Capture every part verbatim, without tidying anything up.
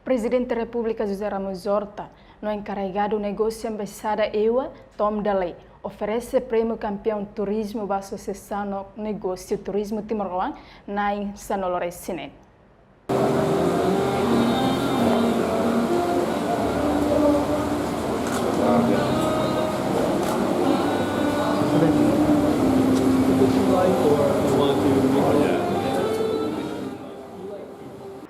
Prezidente Repúblika José Ramos Horta no enkarregadu negósiu Embaixada EUA, Tom Daley, oferese prémiu kampeaun turizmu ba Asosiasaun no Negósiu Turizmu Timor-Leste, na'in sanulu-resin-neen.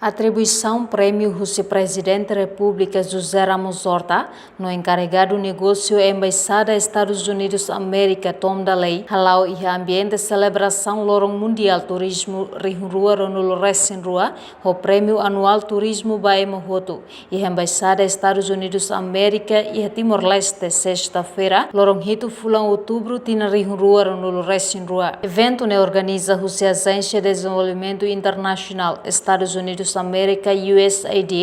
Atribuisaun prémiu husi Prezidente Repúblika José Ramos Horta no enkarregadu negósiu Embaixada Estadus Unidus Amérika, Tom Daley, hala'o iha ambiente selebrasaun Loron Mundiál Turizmu rihun rua ruanulu-resin-rua, ho Prémiu Anuál Turizmu ba ema hotu, iha Embaixada Estadus Unidus Amérika iha Timor-Leste, sesta-feira, loron hitu fulan Outubru, tinan rihun rua ruanulu-resin-rua. Eventu ne'e organiza husi Ajénsia Dezenvolvimentu Internasionál Estadus Unidus Amérika, U S A I D,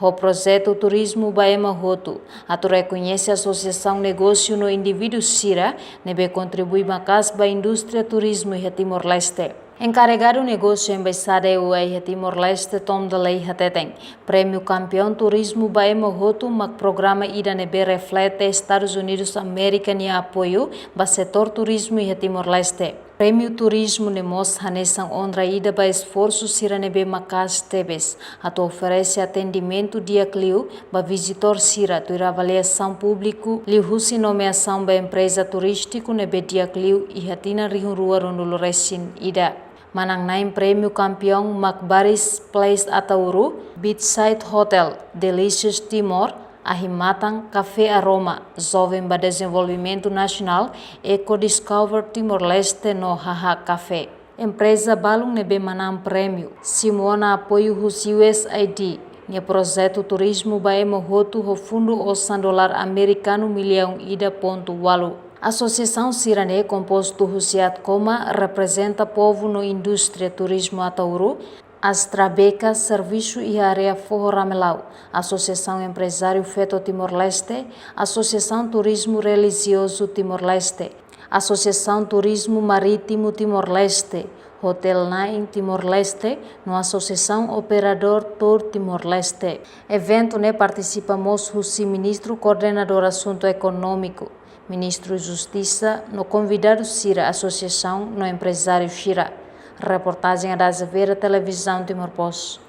ho projetu Turizmu ba Ema Hotu, atu rekoñese asosiasaun negósiu no indivíduu sira ne'ebé kontribui maka'as ba indústria turizmu iha Timor-Leste. Enkarregadu negósiu Embaixada EUA iha Timor-Leste, Tom Daley, hateten, Prémiu Kampeaun Turizmu ba Ema Hotu mak programa ida ne'ebé reflete Estadus Unidus Amérika nia apoiu ba setór turizmu iha Timor-Leste. Prémiu turizmu ne'e mós hanesan onra ida ba esforsu sira ne'ebé maka'as tebes atu oferese atendimentu di'ak liu ba vizitór sira tuir avaliasaun públiku liuhusi nomeasaun ba empreza turístiku ne'ebé di'ak liu iha tinan rihun rua ruanulu-resin-ida. Manán-na'in prémiu kampeaun mak Baris Place Ataúru, Beachside Hotel, Delicious Timor, Ahi Matan, Café Aroma, Joven ba Dezenvolvimentu Nasionál, Eco Discover Timor-Leste no Haha Café. Empreza balun ne'ebé manán prémiu simu ona apoiu husi U S A I D nia projetu Turizmu ba Ema Hotu ho fundu osan dolar amerikanu millaun ida pontu ualu. Asosiasaun sira-ne'e kompostu husi ATCOMA, reprezenta povu no indústria turizmu Ataúru, ASTRABECA, servisu iha área foho Ramelau, Asosiasaun Emprezáriu Feto Timor-Leste, Asosiasaun Turizmu Relijiozu Timor-Leste, Asosiasaun Turizmu Marítimu Timor-Leste, Hotel Na'in Timor-Leste, no Asosiasaun Operadór Tour Timor-Leste. Eventu ne'e partisipa mós husi Ministru Koordenadór Asuntu Ekonómiku, Ministru Justisa, no konvidadu sira, asosiasaun no emprezáriu sira. Reportajen Ada Azevedo, Televizaun Timor Post.